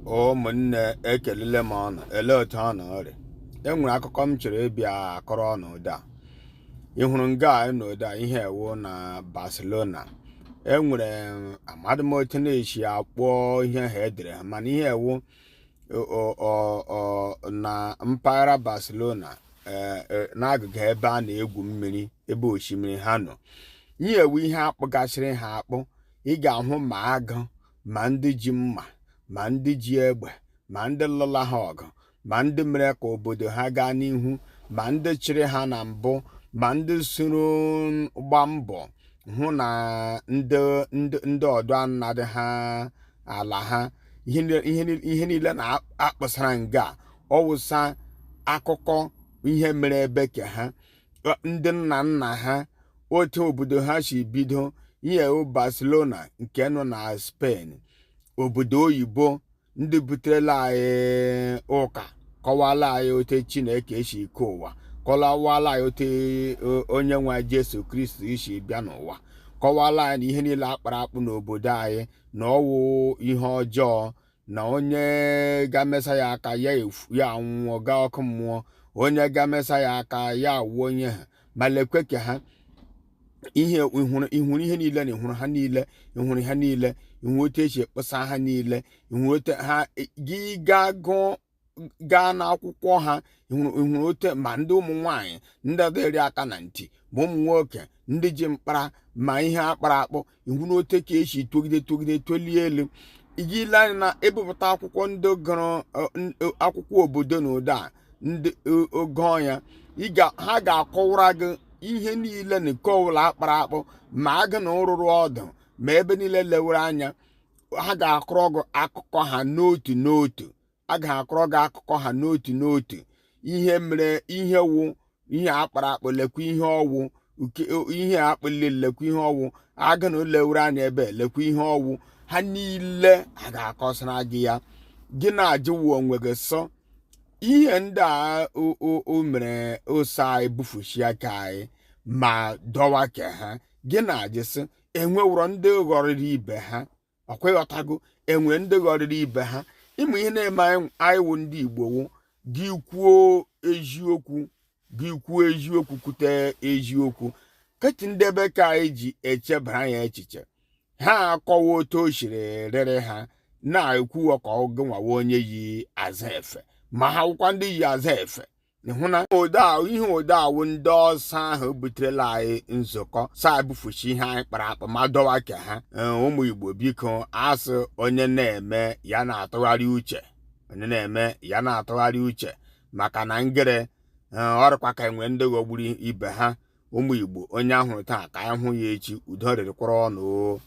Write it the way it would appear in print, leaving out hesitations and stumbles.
Ụmụnne, ekelele m ọnụ. Elee otu ọ nọ ọrịa? E nwere akụkọ m chọrọ ịbịa akọrọ ọnụ ụda. Ị hụrụ nga a n'ụda ihe ewu na Barcelona. E nwere amadị m otu na-esi akpọ ihe ha edere ha, mana ihe ewu na mpaghara Barcelona, n'agụgụ ebe a na-egwu mmiri, ebe osimiri ha nọ. Ihe ewu ihe akpụgasịrị ha akpụ. Ị ga-ahụ ma agụ, ma ndị ji mma, ma ndị ji egbe, ma ndị lụla ha ọgụ, ma ndị mere ka obodo ha gaa n'ihu, ma ndị chịrị ha na mbụ, ma ndị soro gba mbọ hụ na ndị ọdụ anadị ha ala ha. Ihe niile na-akpụsara nga ọwụsa akụkọ ihe mere ebe ke ha, ndị nna nna ha, otu obodo ha si bido. Ihe Barcelona nke nọ na Spain, obodo oyibo, ndị buterela anyị ụka, kọwala anyị otu Chineke esi ke ụwa, kọwala anyị otu onye nwe Jesu Kristi si bịa n'ụwa, kọwala anyị na ihe niile akpara akpụ n'obodo anyị na ọwụ ihe ọjọọ, na onye ga-emesa ya aka ya ya anwụọ gaa ọkụ mmụọ, onye ga-emesa ya aka ya awụ onye ha. Ma lekwe ka ha ihe ịhụrụ ihe niile na ịhụrụ ha niile, ịhụrụ ha niile, ịhụrụ otu esi ekpesa ha niile, ịhụrụ otu ha gị gaa gụọ gaa n'akwụkwọ ha, ịhụrụ otu ma ndị ụmụ nwanyị ndị dịrị aka na ntị, ma ụmụ nwoke ndị ji mkpara, ma ihe akpara akpụ, ịhụrụ otu ka esi togide togide tolie elu. Iji ile anya na ebupụta akwụkwọ ndị gụrụ akwụkwọ obodo na ụda ndị gụọ ya, ha ga-akọwara gị ihe niile na nke ọbụla akpara akpụ, ma agụ na ụrụrụ ọdụ, ma ebe niile lewere anya. Ha ga-akọrọ gị akụkọ ha n'otu n'otu. A ga-akọrọ gị akụkọ ha n'otu n'otu, ihe mere, ihe wụ ihe akpara akpụ, lekwa ihe ọwụ ihe akpụli, lekwa ihe ọwụ agụ na lewere anya ebe, lekwa ihe ọwụ. Ha niile a ga-akọsara gị ya. Gị na-ajụwa onwe gị sọ ihe ndị a o mere ose anyị bufuchi aka anyị ma dọwa ka ha. Gị na-ajụ sị enwewụrọ ndị ghọrịrị ibe ha? Ọkwa ịghọtago, enwere ndị ghọrịrị ibe ha. Ịmụ ihe na-eme anyị wụ ndị Igbo wụ gị kwuo eziokwu, gị kwuo eziokwu, kwute eziokwu keti ndị ebe ka anyị ji echebara ya echiche. Ha akọwa otu o siri rịrị ha na-ekwuwa ka ọ gịnwawa onye yi aza efe, ma ha wụkwa ndị yi aza efe. Hụ na ihe odeawụ ndị ọsọ ahụ buterela anyị nzukọ sa bufuchi ihe anyị kpara akpa ma dọwa ka ha. Ụmụ Igbo, biko, asị onye na-eme ya na-atụgharị uche, onye na-eme ya na-atụgharị uche, maka na ngere ọrịkwa ka enwe ndị ghọgburu ibe ha. Ụmụ Igbo, onye ahụrụ taa ka anyị hụ ya echi. Udo rịrịkwara ọnụ.